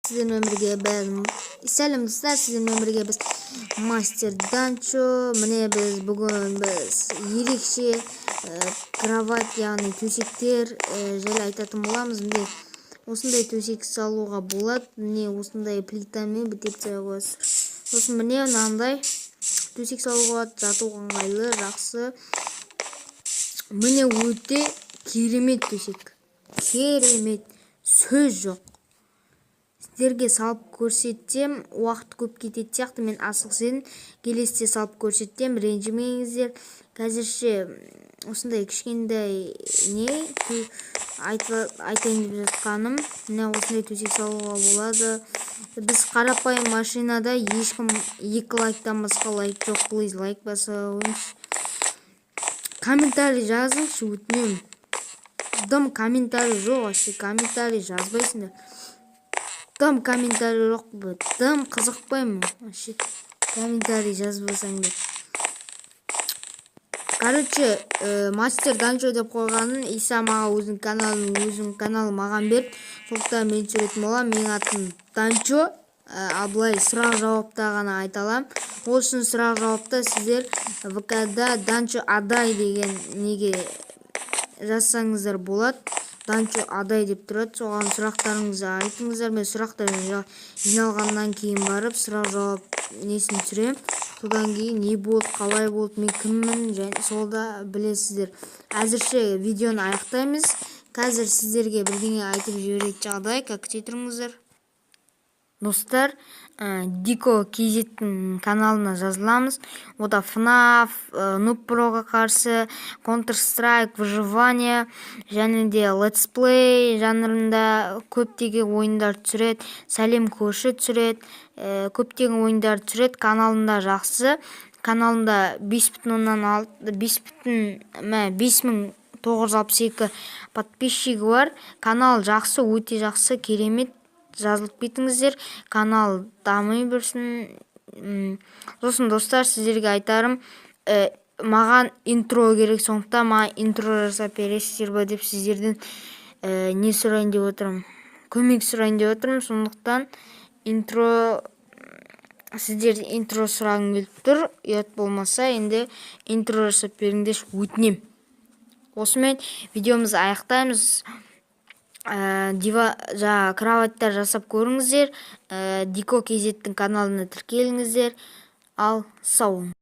Сіздермен бірге біз, сәлем, достар! Сіздермен бірге біз, Мастер Данчо. Міне, біз бүгін біз ерекше кровать, яғни төсектер жайлы айтатын боламыз. Міне, осындай төсек салуға болады. Міне, осындай плитамен бітеп тастауға болады. Сосын, міне, мынандай төсек салуға болады, жатуға ыңғайлы, жақсы. Міне, өте керемет төсек, керемет, сөз жоқ. Сіздерге салып көрсетсем, уақыт көп кететін сияқты. Мен асығыс едім, келесіде салып көрсетемін, ренжімеңіздер. Қазірше осындай кішкентай не айтайын деп жатқаным: міне, осындай төсек салуға болады. Біз қарапайым машинада ешкім екі лайктан басқа лайк жоқ. Плиз, лайк баса қойыңызшы, комментарий жазыңызшы, өтінемін. Дым комментарий жоқ вообще, комментарий жазбайсыңдар. Дым комментарий жоқ, дым қызықпаймын вообще комментарий жазбасаңдар. Короче, Мастер Данчо деп қойғанын Иса маған өзінің каналын, өзінің каналын маған берді, сондықтан мен түсіретін боламын. Менің атым Данчо. Ал былай сұрақ жауапта ғана айта аламын. Ол үшін сұрақ жауапта сіздер ВК-да Данчо Адай деген неге жазсаңыздар болады. Данчо Адай деп тұрады, соған сұрақтарыңызды айтыңыздар. Мен сұрақтар жиналғаннан кейін барып сұрақ жауап несін түсіремін. Содан кейін не болды, қалай болды, мен кіммін және сол да білесіздер. Әзірше видеоны аяқтаймыз. Қазір сіздерге бірдеңе айтып жіберетін жағдай, как күте тұрыңыздар, достар. Дико KZ'тің каналына жазыламыз. Ода FNAF, Нуб Проға қарсы, Counter Strike, выживание және де летсплей жанрында көптеген ойындар түсіреді. Сәлем, көрші түсіреді, көптеген ойындар түсіреді. Каналында жақсы, каналында 5,6, 5 бүтін 5962 подписчигі бар. Канал жақсы, өте жақсы, керемет. Жазылып кетіңіздер, канал дами берсін. Сосын, достар, сіздерге айтарым, маған интро керек, сондықтан маған интро жасап бересіздер ба деп сіздерден не сұрайын деп отырмын, көмек сұрайын деп отырмын. Сондықтан интро, сіздерден интро сұрағым келіп тұр. Ұят болмаса, енді интро жасап беріңдерші, өтінемін. Осымен видеомызды аяқтаймыз. Жаңа кроваттар жасап көріңіздер, Дико KZ'тің каналына тіркеліңіздер. Ал сау болыңыз.